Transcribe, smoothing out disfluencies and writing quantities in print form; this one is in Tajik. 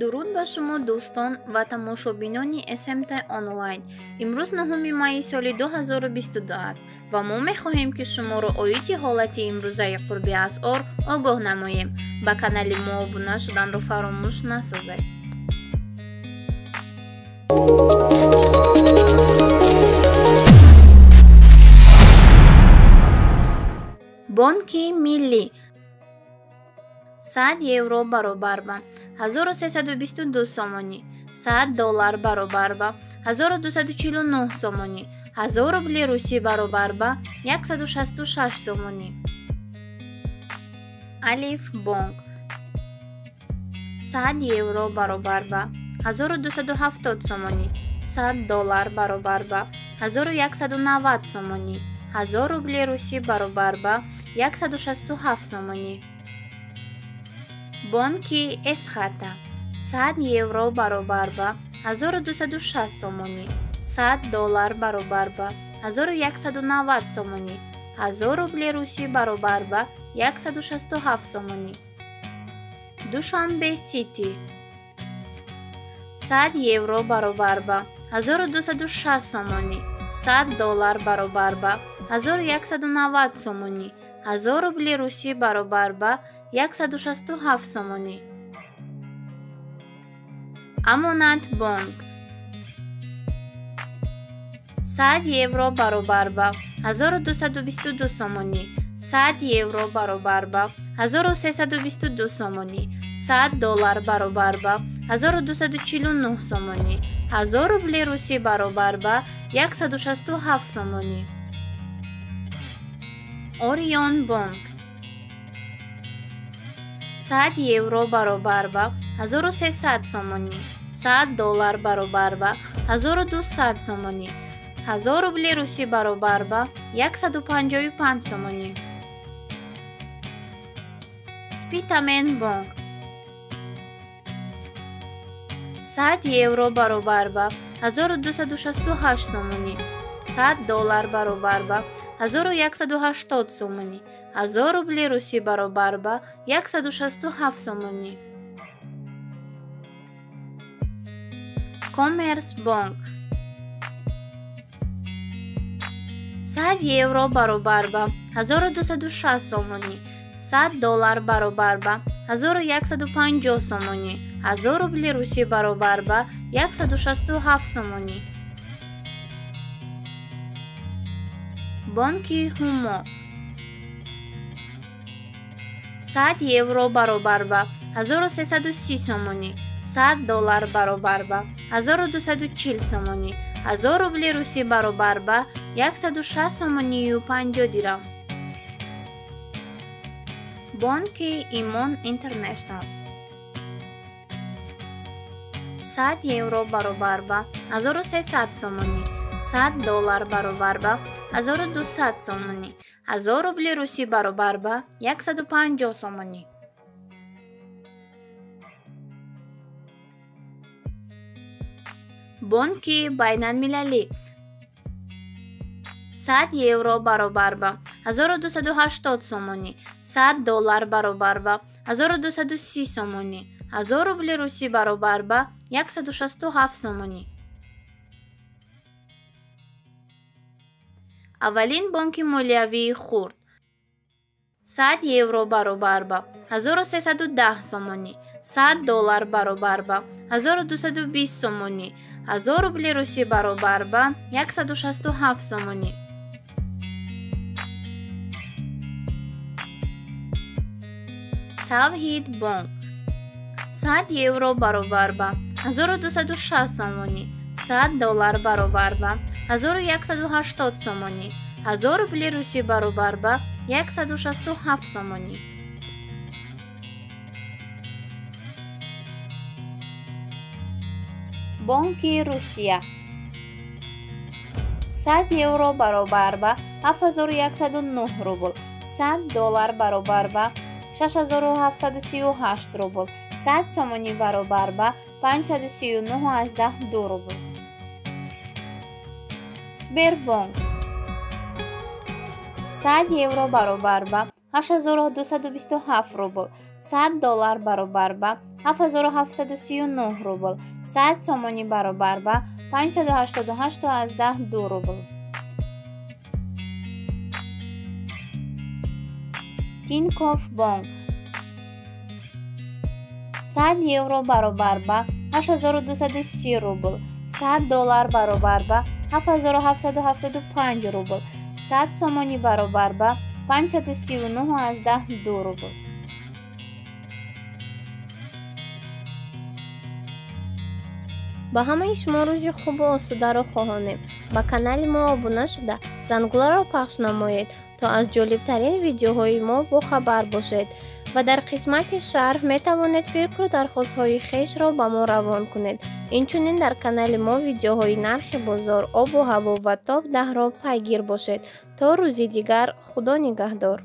Дуруд ба шумо дӯстон ва тамошобинони СМТ онлайн. Имрӯз 9 майи соли 2022 аст ва мо мехоҳем, ки шуморо оиди ҳолати имрӯзаи қурби асъор огоҳ намоем. Ба канали мо обуна шуданро фаромӯш насозед. Бонки Миллӣ 100 евро баробар ба 1322 сомонӣ, 100 доллар баробар ба 1249 сомонӣ, 1000 рубли русӣ баробар ба 166 сомонӣ. Алиф бонк 100 евро баробар ба 1270 сомонӣ, 100 доллар баробар ба 1190 сомонӣ, 1000 рубли русӣ баробар ба 167 сомонӣ. Бонки Эсхата 100 евро баробар ба 1260 сомонӣ, 100 доллар баробар ба 1190 сомонӣ, 1000 рубли русӣ баробар ба 167 сомонӣ. Душанбе Сити 100 евро баробар ба 1260 сомонӣ, 100 доллар баробар ба 1190 сомонӣ, 1000 рубли русӣ баробар ба 167 сомонӣ. Амонат бонк 100 евро баробар ба 1222 сомонӣ, 100 евро баробар ба 1322 сомонӣ, 100 доллар баробар ба 1249 сомонӣ, 1000 рубли русӣ баробар ба 167 сомонӣ. Орион бонк 100 евро баробар ба 1300 сомонӣ, 100 доллар баробар ба 1200 сомонӣ, 1000 рубли русӣ баробар ба 155 сомонӣ. Спитамен бонк 100 евро баробар ба 1268 сомонӣ, 100 доллар баробар ба 1180 сомонӣ, 1000 рубли русӣ баробар ба 167 сомонӣ. Коммерс бонк 100 евро баробар ба 1260 сомонӣ, 100 доллар баробар ба 1150 сомонӣ, 1000 рубли русӣ баробар ба 167 сомонӣ. Бонки Ҳумо 100 евро баробар ба 1330 сомонӣ, 100 доллар баробар ба 1240 сомонӣ, 1000 рубли русӣ баробар ба 160 сомонию 50 дирам. Бонки Имон Интернешнал 100 евро баробар ба 1300 сомонӣ, 100 доллар баробар ба 1200 сомонӣ, 1000 рубли русӣ баробар ба 150 сомонӣ. Бонки Байналмилалӣ 100 евро баробар ба 1280 сомонӣ, 100 доллар баробар ба 1230 сомонӣ, 1000 рубли русӣ баробар ба 167 сомонӣ. Аввалин бонки молиявии хурд 100 евро баробар ба 1310 сомонӣ, 100 доллар баробар ба 1220 сомонӣ, 1000 рубли русӣ баробар ба 167 сомонӣ. Тавҳид бонк 100 евро баробар ба 1260 сомонӣ, 100 доллар баробар ба 1180 сомонӣ, 1000 рубли русӣ баробар ба 167 сомонӣ. Бонки Русия 100 евро баробар ба 7109 рубл, 100 доллар баробар ба 6738 рубл, 100 сомонӣ баробар ба 539,2 рубл. Сбербонк 100 евро баробар ба 8227 рубл, 100 доллар баробар ба 7739 рубл, 100 сомонӣ баробар ба 588,2 рубл. Тинькофф Бонк 100 евро баробар ба 8230 рубл, 100 доллар баробар ба 7775 рубл, 100 сомонӣ баробар ба 539,2 рубл. Ба ҳамаи шумо рӯзи хубу осударо хоҳонем. Ба канали мо обуна шуда, зангуларо пахш намоед, то аз ҷолибтарин видеоҳои мо бохабар бошед ва дар қисмати шарҳ метавонед фикру дархостҳои хешро ба мо равон кунед. Инчунин дар канали мо видеоҳои нархи бозор, обу ҳаво ва топ 10-ро пайгир бошед. То рӯзи дигар, Худо нигаҳдор.